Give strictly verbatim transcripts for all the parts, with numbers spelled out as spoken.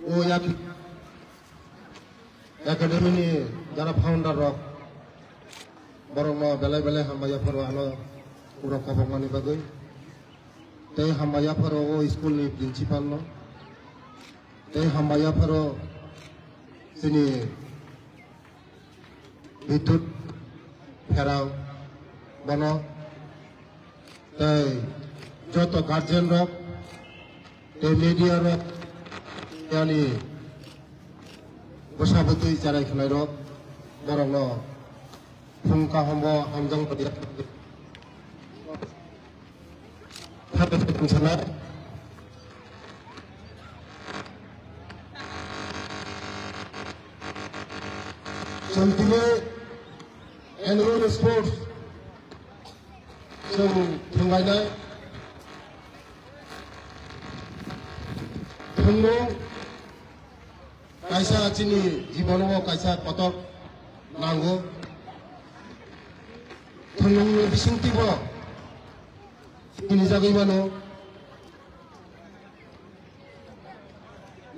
O yak academy ni jara founder rok, borok no belai belai hambai yapharo ano uro kobok mani bagwi. Tei hambai yapharo o school ni principal no. Tei hambai yapharo chini Bidut Pherang bono tei joto guardian rok tei media rok yani bwsa bwtwi cherai khwlai rok borok no phung kaham bo hamjak. Chwng tini annual sports chwng thwnglainai. Thwngmung kaisa chini jibono kaisa kotor nango. Thwngmungni bisingtwi bo chini jagwi mano.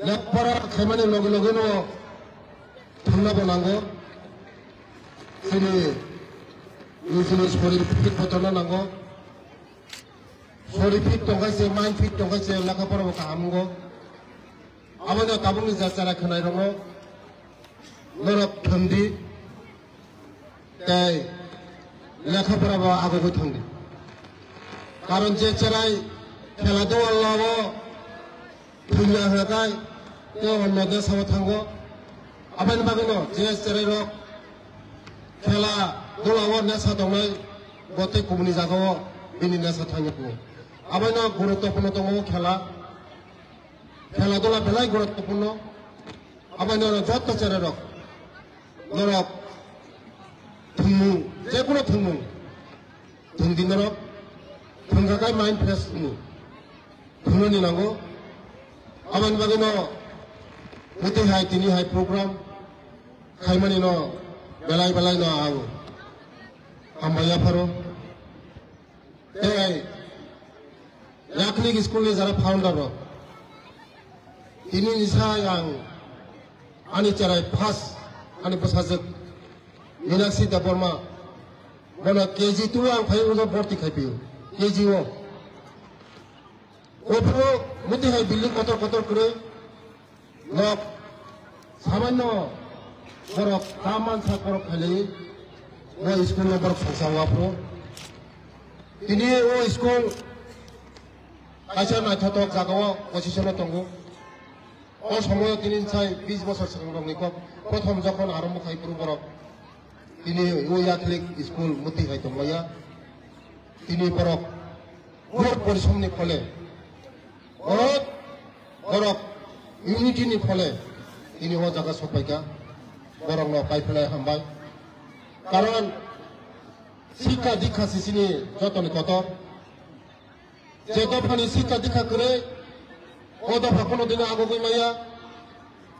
Lepora khaimani loge loge no thangna bo nango. Chini nijini sorir fit botolna nango. Sorir fit tongkha se, mind fit tongkha se, lekha pora bo kaham wngo. Aboni tabukni je chara khwnai rokno norok thwngdi. Tei lekha pora bo agugwi thangdi. Karon je cherai khela dua lao thwngya hwnakai tei onno desao thango. Aboni bagwino je cherai rok khela dua o nesa tongnai bo tei kubuni jagao bini nesa thangya tongo. Abono guruttopurno tongo khela. Khela dula belai guruttopurno. Aboni oro joto cherai rok norok thwngmung, je kono thwngmung thwngdi norok, thwngkha khai mind fresh thwngmung thwngnani nango. Aboni bagwi no muti hai tini hai program khaimani no belai belai no ang hambai yapharo. Tei Yaklik school ni jara founder rok. Tini ni sa ang ani cherai first ani bwsajwk Minakshi Debbarma bono K G two ang phai ulo borti khai pio K G o. Ophuru muti hai building kotor kotor kwrwi. Nok samanno borok ta mansa borok khailai o school no borok songsa o aphuru. Tini o school kaisa naithotok jagao position o tongo. O somoyo tini sai bis bosor swkang rokni kok prothom jokhon arombo khai phuru borok tini o Yaklik school muti hai tongmaya. Tini borok Borok porisomni phole, borok, borok unity ni phole, tini o jaga sokpaikha, borokno paiphlai hambai. Karon sikha dikha sisini jotoni kotor. Je dophani sikha dikha kwrwi, o dopha kono dino agogwi maya.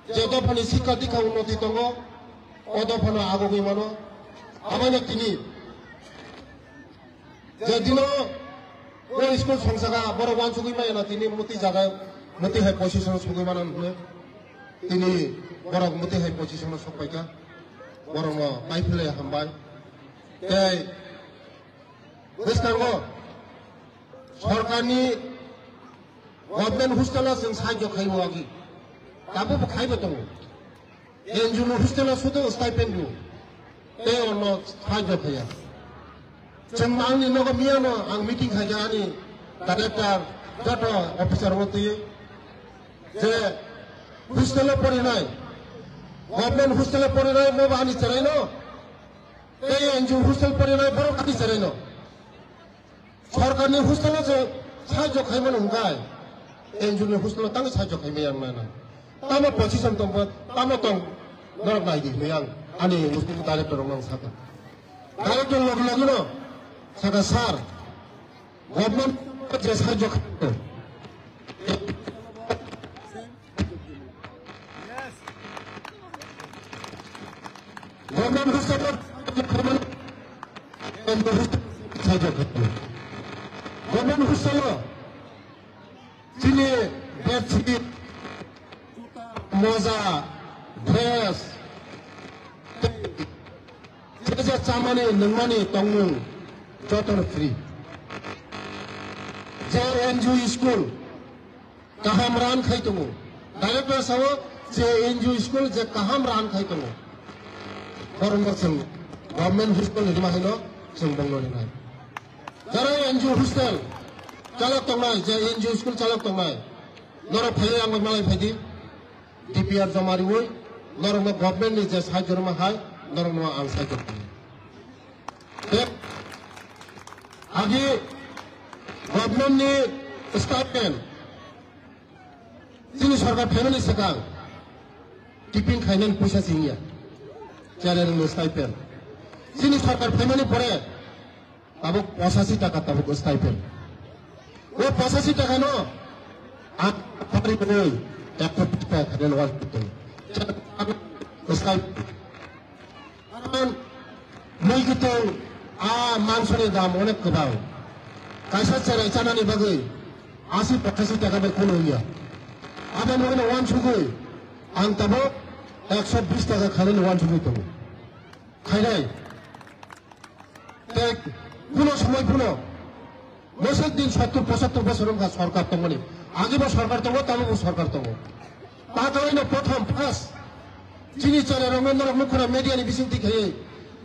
Je dophani sikha dikha unnoti tongo, o dophano agogwi mano. Abaino tini je dino o school songchakha, borok uansugwi maya na tini muti jaga, muti hai position sogwi mano hwnwi. Tini borok muti hai position sokpaikha, borokno paiphlai hambai. Tei bwskango sorkarni government hostel-o chwng sahajyo khaibo agi. Tabukbo khaibo tongo. N G O ni hostel-o sudu stipend rw. Tei onno sahajyo khaiya. Chwng angni nogo miyano ang meeting khaikha ani director, joto officer-o twi je hostel-o porinai, government hostel-o porinai nobo ani cheraino, tei N G O hostel porinai borok ani cheraino. Sorkarni hostel-o je sahajyo khaimani hwnkhai, N G O ni hostel-o tangwi sahajyo khaimaya ang nana. Tamo position tongkha, tamo tong, norok naidi hinwi ang ani muchungo director rokno ang sakha. Director logi logino sakha, "Sir, government je sahajyo khaimani." Government hostel-o government hostel-o chini bedsheet, moja, dress, tei je je chamani nungmani tongmung jotono free. Je N G O school kaham run khai tongo, director sao je N G O school je kaham run khai tongo, borokno chwng government hostel ni rima haino chwng bongno rinai. Jara N G O hostel chalok tongnai, je N G O school chalok tongnai, norok phaiwi ang bai malai phaidi. D P R joma riwi norokno government ni je sahajyo rwma hai norokno ang sahajyo khlai. Tei agi government ni stipend chini sorkar phaimani swkang tiffin khainani puisa chingya. Chale rwngno stipend chini sorkar phaimani pore tabuk pochashi taka tabuk stipend. O pochashi taka no ang pari bwrwi ekso taka khainani wal kutung. Stipend. Karon mui kutung a mangsoni dam onek kwbang. Kaisa cherai chanani bagwi asi pochashi taka bai kunu wngya. Aboni bagwino wansugwi ang tabuk ekso bis taka khainani wansugwi tongo. Khainai. Tei kuno somoi phano mosok din sottur pochattor bosor wngkha sorkar tongmani. Agibo sorkar tongo, tabukbo sorkar tongo. Tatalaino prothom first chini cherairokno norok nukhuna media ni bisingtwi khaiwi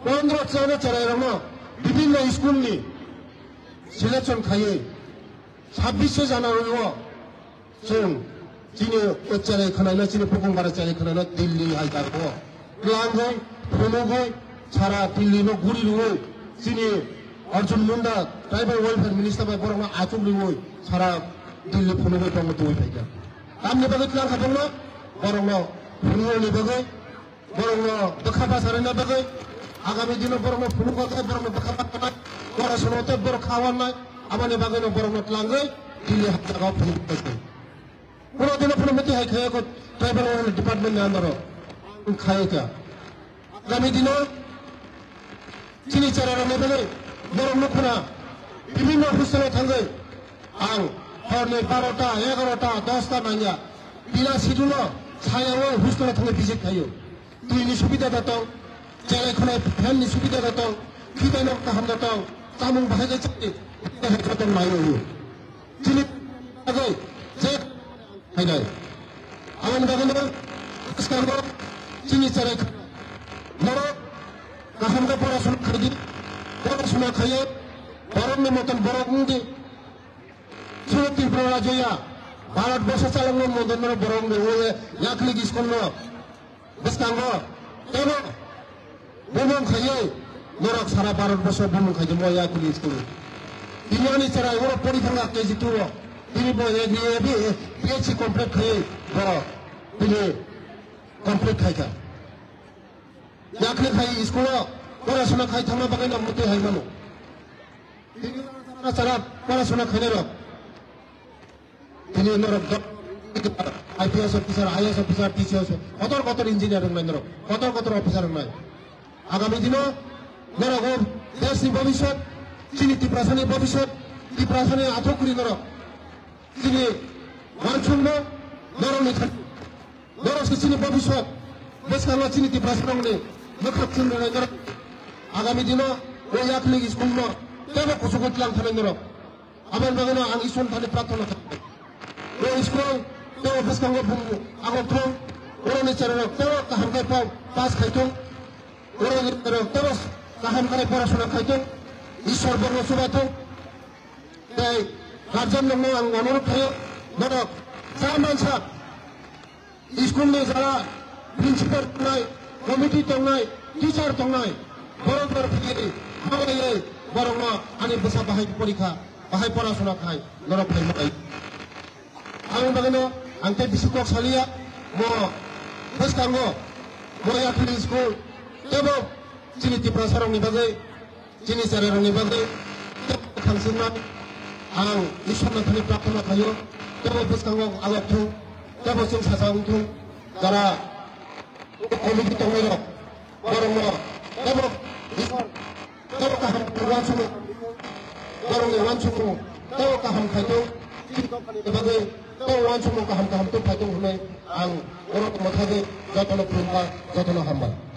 pondro chana cherairokno bibhinno school ni selection khaiwi sabbish January o Chwng chini o cherai khwnaino, chini bukung bara cherai khwnaino Delhi hai jar bo. Twlangwi, phunugwi, sara Delhi no guri rwui, chini Arjun Munda, Tribal Welfare Minister bai borokno achuk rwui, sara Delhi phunugwi tongo twi phaikha. Tamni bagwi twlang kha bongno, borokno phunugwi bagwi, Borokno bwkha basa rwna bagwi, agami dino borokno phunukgo khe borokno bwkha basa rwnai, porasonao tei borok kha wannai, aboni bagwino borokno twlangwi Delhi hamjagao phunukgo khe. Borok dino phano muti hai khaiya kho tribal welfare department ni under o khaiya kha. Agami dino Chini cherairokni bagwi borok nukhuna bibhinno hostel-o thangwi ang horni barota, egarota, dosta nangya. Pila sidulo sayao hostel-o thangwi visit khaio. Twini subida da tong, cherai khwnai fan ni subida da tong, khitai no kaham da tong, chamung bahai khe chai, joto naio. Chini bagwi je Hai dai. Aboni bagwi no bwskango chini cherai norok kaham khe porasona khaidi, porasona khaiye borokni moton borok wngdi. Chwng Tripura rajya Bharat borso chalangma moton norok borok wngdi, o yaklik school no bwskango tebo Bumung khaiwi norok sara Bharat borso bumung khaidi mo yakuli school. Tini ani cherai oro pori thangkha K G two o. Tini bo A B A B, B S C complete khaiwi bo tini complete khaikha. Yakli khai school o porasona khai thangma bagwi no muti hai mano. Tini oro sara porasona khainai rok. Tini norok do-, I P S officer, I A S officer, T C S, kotor kotor engineer wngnai norok, kotor kotor officer wngnai. Agami dino norok o desh ni bobiswt, chini Tiprasa ni bobiswt, Tiprasa ni athok kwrwi norok. Chini wansukno norok ni thani. Norok se chini bobiswt. Bwskango chini Tiprasa rok ni mwkhak chwng rwnai norok. Agami dino o yakli school no tebo kuchugo tlang thanai norok. Aboni bagwino ang Iswar thani prarthana khlai. O school tei o bwskango bumung agok thung, oroni cherai rok tei o kaham khe pa-, pass khai thung, oroni cherai rok tei o kaham khe porasona khai thung, Iswar borokno chubai thung. Tei guardian rokno ang onurodh khlaio, norok chairman sir, School ni jara principal tongnai, committee tongnai, teacher tongnai, borok borok phiyari, hamlaiwi borokno ani bwsa bahai porikha, bahai porasona khai, norok phai manai. Aboni bagwino ang tei bisi kok saliya, mo bwskango, mo yakli school, tebo chini Tiprasa rokni bagwi, Chini cherairokni bagwi tei khamsingma ang Iswrno thani prarthana khlaio, tebo bwskango alok thung, tebo chwng sacha wng thung, jara committee tongnairok, borokno tebo Iswr tebo kaham uansukmung, borokni uansukmung tebo kaham khai thung, chini bagwi tebo uansukmung kaham kaham tei phai thung hwnwi ang oro tongma thagwi jotono khulumkha, jotono hambai.